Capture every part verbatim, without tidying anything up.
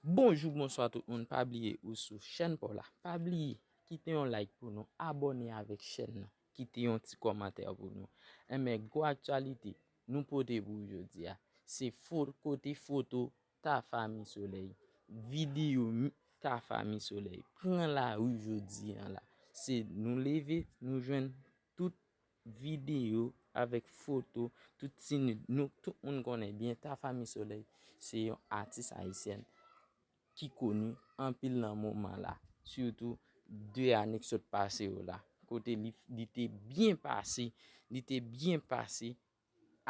Bonjou, bonswa tout moun. Pa bliye ou sou chèn pa w la. Pa bliye kite yon like pou nou, abòne avèk chèn nan, kite yon ti kòmantè pou nou. Enben, gwo aktyalite nou pote pou w jodi a, se fo-, kote foto Tafa Mi Solèy, videyo mi-, Tafa Mi Solèy pran lari jodi a la. Se nou leve, nou jwenn tout videyo avèk foto, tout ti nid. Nou, tout moun konnen byen Tafa Mi Solèy se yon atis ayisyèn ki koni anpil nan moman la, sitou de ane k sot pase yo la, kote li, li te byen pase, li te byen pase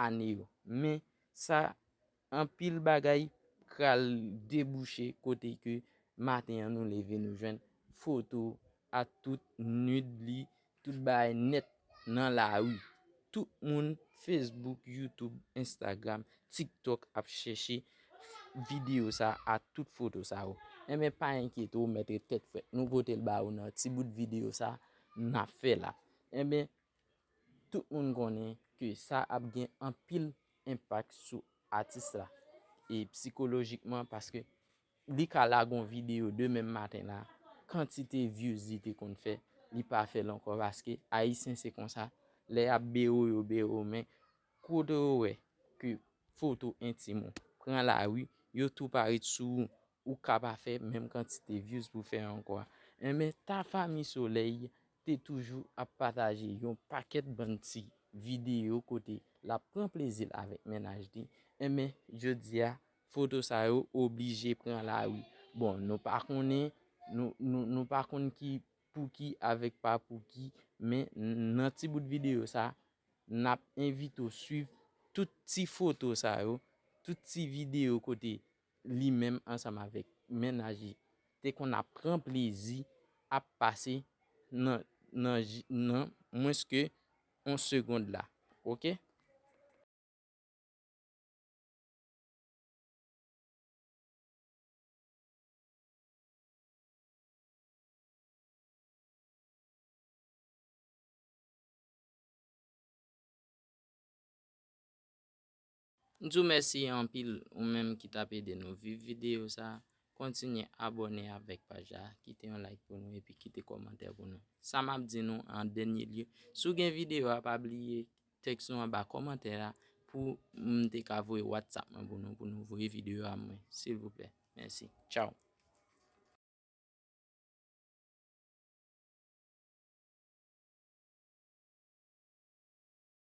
ane yo. Men sa, anpil bagay pral debouche kote ke maten an nou leve, nou jwenn foto a tout nid li, tout bagay nèt nan lari. Tout moun, Facebook, YouTube, Instagram, TikTok ap chèche videyo sa a, tout foto sa yo. Enben, pa enkyete w, mèt ret tèt frèt. Nou pote l ba ou nan ti bout videyo sa n ap fè la. Enben, tout moun konnen ke sa ap gen anpil enpak sou atis la. E sikolojikman, paske li ka lage yon videyo de menm maten la, kantite views li te konn fè, li pa fè l ankò, paske ayisyen se konsa, lè y ap bewo yo bewo, men kote yo wè ke foto entim ou pran lari, yo tou parèt sou ou, ou ka pa fè menm kantite views pou fè ankò a. Enben, Tafa Mi Solèy te toujou ap pataje yon pakèt bann ti videyo kote l ap pran plezi l avèk mennaj li. Enben, jodi a, foto sa yo oblije pran lari. Bon, nou pa konnen, nou, nou, nou pa konn ki pouki avèk pa pouki, men nan ti bout videyo sa, n ap envite w swiv tout ti foto sa yo, tout ti videyo kote li menm ansanm avèk mennaj li te konn ap pran plezi ap pase nan, nan, nan mwens ke yon segond la. Oke? M di w mèsi anpil, ou menm ki t ap ede nou viv videyo sa a. Kontinye abòne avèk paj la, kite yon like pou nou epi kite kòmantè pou nou. Sa m ap di nou an dènye lye, si w gen videyo a, pa bliye tèks nou anba kòmantè a pou m te ka voye WhatsApp mwen pou nou, pou nou voye videyo a mwen, silvouplè. Mèsi. Tchaw.